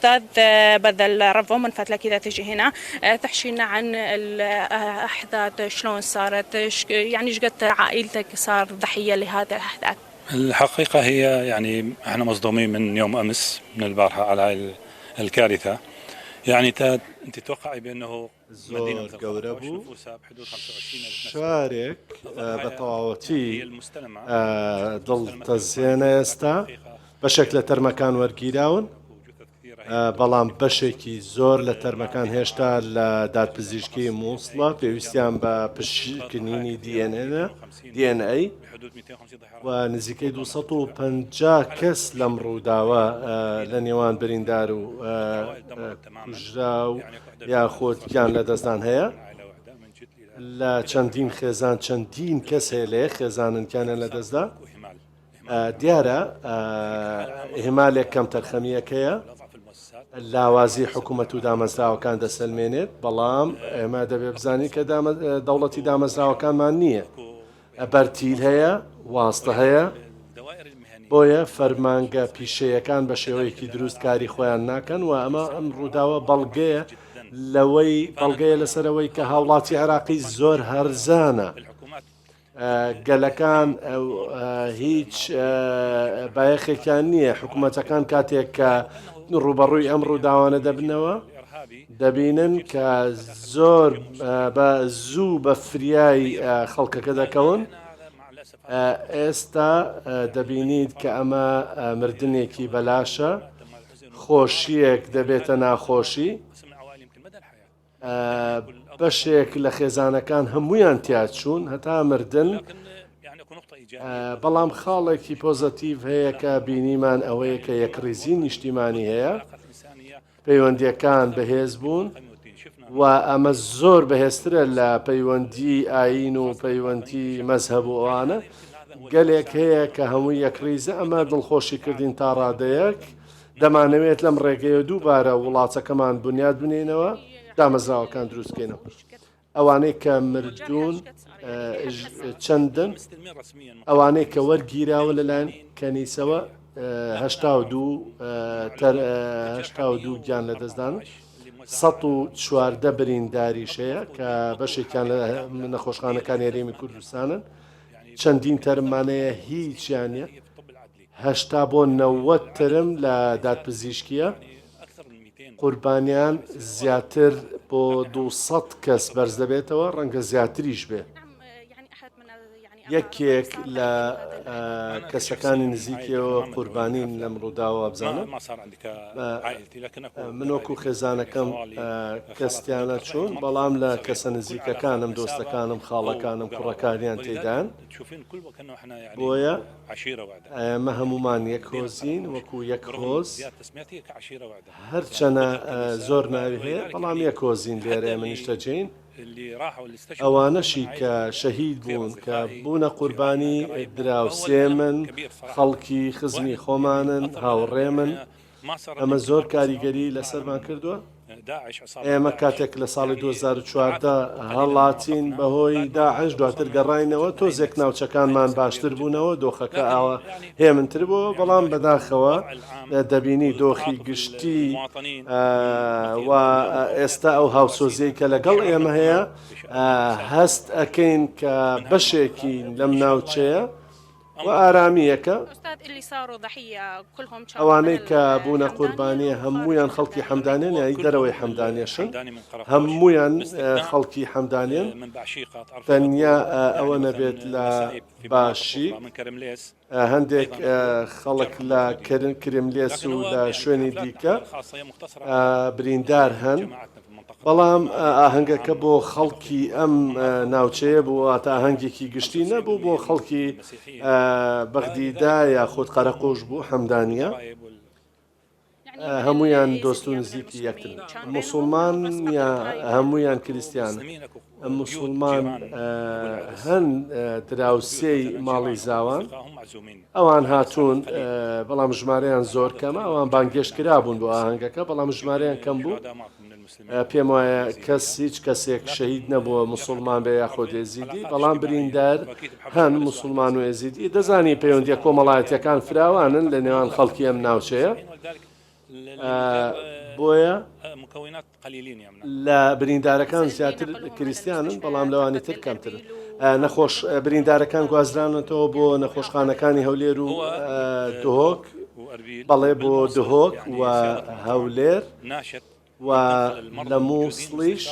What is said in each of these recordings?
أستاذ بدل رفو من فتلة كذا تجي هنا تحكي لنا عن الأحداث شلون صارت، يعني ايش قد عائلتك صار ضحية لهذه الأحداث؟ الحقيقة هي يعني احنا مصدومين من يوم أمس من البارحة على هاي الكارثة. يعني انت تتوقعي بأنه زۆر گەورە بوو، شارێک بە تەواوەتی دڵتەزێنە ئێستا، بەشێک لە تەرمەکان وەرگیراون، بەڵام بەشێکی زۆر لە تەرمەکان هێشتا لە دادپزیشکی مووسڵە، پێویستیان بە پشکنینی DNA و نزیکەی 250 کەس لەم ڕووداوە لە نێوان بریندار و کوژراو یاخود گیان لەدەستدان هەیە. لە چەندین خێزان چەندین کەس هەیە لە یەک خێزانن گیانیان لەدەستدا. دیارە ئیهمالێک کەمتەرخەمییەک هەیە، لاوازی حکوومەت و دامەزراوەکان دەسەلمێنێت، بەڵام ئێمە دەبێت بزانین کە دەوڵەتی دامەزراوەکانمان نییە. بەرتیل هەیە، واستە هەیە، بۆیە فەرمانگە پیشەیەکان بە شێوەیەکی دروست کاری خۆیان ناکەن و ئەمە ئەم ڕووداوە بەڵگەیە لەوەی بەڵگەیە لەسەرەوەی کە هاوڵاتی عێراقی زۆر هەرزانە. گەلەکان هیچ بایەخێکیان نییە حکوومەتەکان کاتێک کە ڕوبەڕووی ئەم ڕووداوانە دەبنەوە دەبینن کە زۆر بە زوو بە فریای خەڵکەکە دەکەون ئێستا دەبینیت کە ئەمە مردنێکی بەلاشە خۆشیەک دەبێتە ناخۆشی بەشێک لە خێزانەکان هەمویان تیاچوون هەتا مردن بەڵام خاڵێکی پۆزەتیڤ هەیە کە بینیمان ئەوەیە کە یەکڕیزی نیشتیمانی هەیە پەیوەندیەکان بەهێز بوون و ئەمە زۆر بەهێزترە لە پەیوەندی ئاین و پەیوەندی مەزهەب و ئەوانە گەلێک هەیە کە هەموو یەکڕیزە ئەمە دڵخۆشی کردین تا ڕادەیەک دەمانەوێت لەم ڕێگەیە دووبارە وڵاتەکەمان بنیاد بنێینەوە دامەزراوەکان دروستکەینەوە ئەوانەی کە مردوون چەندن؟ ئەوانەی کە وەرگیراوە لەلایەن کەنیسەوە 82 82 گیان لەدەستدان 114 برینداریش هەیە کە بەشێکیان لە نەخۆشخانەکانی هەرێمی کوردستانن چەندین تەرمانەیە هیچیانە 80 بۆ 90 تەرم لە دادپزیشکیە قوربانیان زیاتر بۆ 200 کەس بەرز دەبێتەوە ڕەنگە زیاتریش بێ. یەکێک لە کەسەکانی نزیکیەوە قوربانین لەم ڕووداوە بزانم من وەکو خێزانەکەم کەستیانە چوون بەڵام لە کەسە نزیکەکانم دۆستەکانم خاڵەکانم کوڕەکانیان تێدان بۆیە ئێمە هەموومان یەک هۆزین وەکو یەک هۆز هەرچەنە زۆر ناوی هەیە بەڵام یەک هۆزین لێرە ئێمە نیشتەجێین ئەوانەشی کە شەهید بوون کە بوونە قوربانی دراوسێمن خەڵکی خزمی خۆمانن هاوڕێمن ئەمە زۆر کاریگەری لەسەرمان کردووە. ئێمە کاتێک لە ساڵی 2014 هەڵاتین بەهۆی داعش دواتر گەڕاینەوە تۆزێک ناوچەکانمان باشتر بوونەوە دۆخەکە ئاوا هێمنتر بووە بەڵام بەداخەوە دەبینی دۆخی گشتی و ئێستا ئەو هاوسۆزیەی کە لەگەڵ ئێمە هەیە هەست ئەکەین کە بەشێکین لەم ناوچەیە و ئارامییەکە، ئەوانەی کە بوونە قوربانی هەموویان خەڵکی حەمدانیان یانی دەرەوەی حەمدانیشن، هەموویان خەڵکی حەمدانیان، تەنیا ئەوە نەبێت لە باشیک هەندێک خەڵک لە کرملێس و لە شوێنی دیکە بریندار هەن. بەڵام ئاهەنگەکە بۆ خەڵکی ئەم ناوچەیە بوو، واتە ئاهەنگێکی گشتی نەبوو، بۆ خەڵکی بەغدیدا یاخود قەرەقوش بوو، حەمدانییە. هەموویان دۆست و نزیکی یەکترن. موسڵمان یا هەموویان کریستیانن. موسڵمان هەن دراوسێی ماڵی زاوان، ئەوان هاتوون، بەڵام ژمارەیان زۆر کەمە، ئەوان بانگهێشت کرابوون بۆ ئاهەنگەکە، بەڵام ژمارەیان کەم بوو. پێم وایە کەس هیچ کەسێک شەهید نەبووە موسڵمان بێ یاخود ئێزیدی، بەڵام بریندار هەن موسڵمان و ئێزیدی. دەزانی پەیوەندییە کۆمەڵایەتییەکان فراوانن لە نێوان خەڵکی ئەم ناوچەیە. بۆیە لە بریندارەکان زیاتر کریستیانن بەڵام لەوانی تر کەمترن. نەخۆش بریندارەکان گوازرانەتەوە بۆ نەخۆشخانەکانی هەولێر و دهۆک بەڵێ بۆ دهۆک و هەولێر. و لە مووسڵیش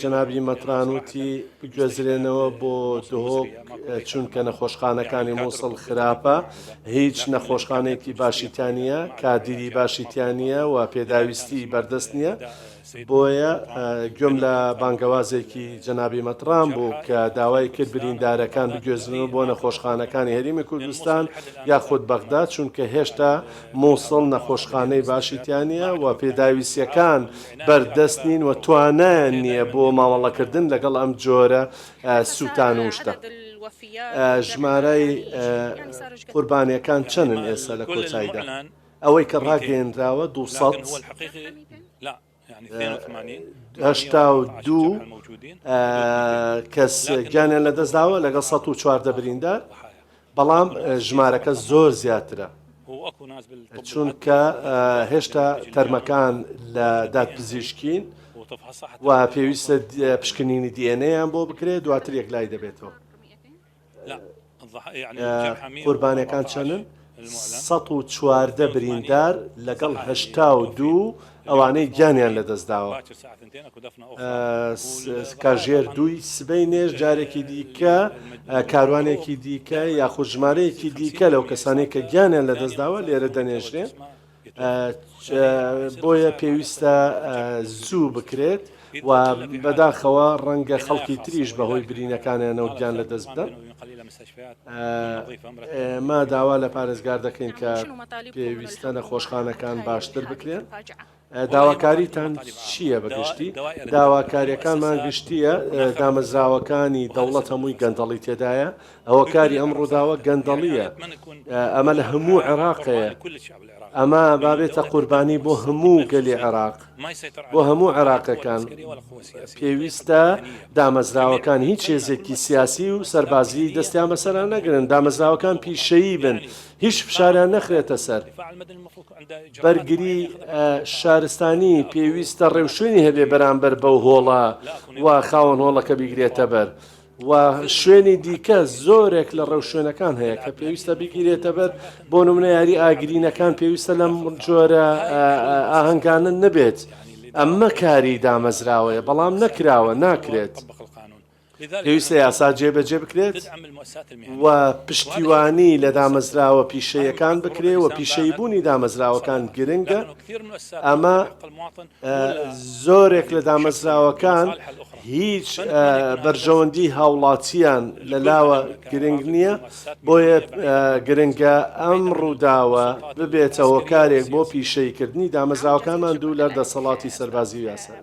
جەنابی مەتران وتی بگوێزرێنەوە بۆ دهۆک چونکە نەخۆشخانەکانی مووسڵ خراپە هیچ نەخۆشخانەیەکی باشی تیا نییە کادیری باشی تیا نییە و پێداویستی بەردەست نییە بۆیە گوێم لە بانگەوازێکی جەنابی مەتران بوو کە داوای کرد بریندارەکان بگوێزرنەوە بۆ نەخۆشخانەکانی هەرێمی کوردستان یاخود بەغدا چونکە هێشتا موسڵ نەخۆشخانەی باشی تیا نییە و پێداویستییەکان بەردەست نین و توانایان نییە بۆ مامەڵەکردن لەگەڵ ئەم جۆرە سووتان و شتە. ژمارەی قوربانییەکان چەندن ئێستا لە کۆتاییدا؟ ئەوەی کە ڕاگەیەنراوە 282 کەس گیانیان لەدەستداوە لەگەڵ 114 بریندار. بەڵام ژمارەکە زۆر زیاترە چونکە هێشتا تەرمەکان لە دادپزیشکین و پێویستە پشکنینی دیئێنەیان بۆ بکرێت دواتر یەکلای دەبێتەوە. قوربانیەکان چەندن؟ 114 بریندار لەگەڵ 82 ئەوانەی گیانیان لەدەستداوە. کاژێر دووی سبەینێش جارێکی دیکە کاروانێکی دیکە یاخود ژمارەیەکی دیکە لەو کەسانەی کە گیانیان لەدەستداوە لێرە دەنێژرێن بۆیە پێویستە زوو بکرێت و بەداخەوە ڕەنگە خەڵکی تریش بەهۆی برینەکانیانەوە گیان لەدەست بدەن. ئێمە داوا لە پارێزگار دەکەین کە پێویستە نەخۆشخانەکان باشتر بکرێن. داواکاریتان چییە بە گشتی؟ داواکارییەکانمان گشتییە، دامەزراوەکانی دەوڵەت هەمووی گەندەڵی تێدایە، هۆکاری ئەم ڕووداوە گەندەڵییە، ئەمە لە هەموو عێراق هەیە، ئەمە با بێتە قوربانی بۆ هەموو گەلی عێراق، بۆ هەموو عێراقیەکان، پێویستە دامەزراوەکان هیچ هێزێکی سیاسی و سەربازی دەستیان بەسەرا نەگرن، دامەزراوەکان پیشەیی بن، هیچ فشاریان نەخرێتە سەر. بەرگری شارستانی پێویستە ڕێوشوێنی هەبێ بەرامبەر بەو هۆڵە و خاوەن هۆڵەکە بیگرێتە بەر و شوێنی دیکە زۆرێک لە ڕێوشوێنەکان هەیە کە پێویستە بگیرێتە بەر بۆ نمونە یاری ئاگرینەکان پێویستە لەم جۆرە ئاهەنگانە نەبێت ئەمە کاری دامەزراوەیە بەڵام نەکراوە ناکرێت. پێویستە یاسا جێبەجێ بکرێت و پشتیوانی لە دامەزراوە پیشەیەکان بکرێ و پیشەییبوونی دامەزراوەکان گرنگە، ئەمە زۆرێک لە دامەزراوەکان هیچ بەرژەوەندی هاوڵاتیان لەلاوە گرنگ نییە، بۆیە گرنگە ئەم ڕووداوە ببێتە هۆکارێک بۆ پیشەییکردنی دامەزراوەکانمان دوو لە دەسەڵاتی سەربازی و یاسا.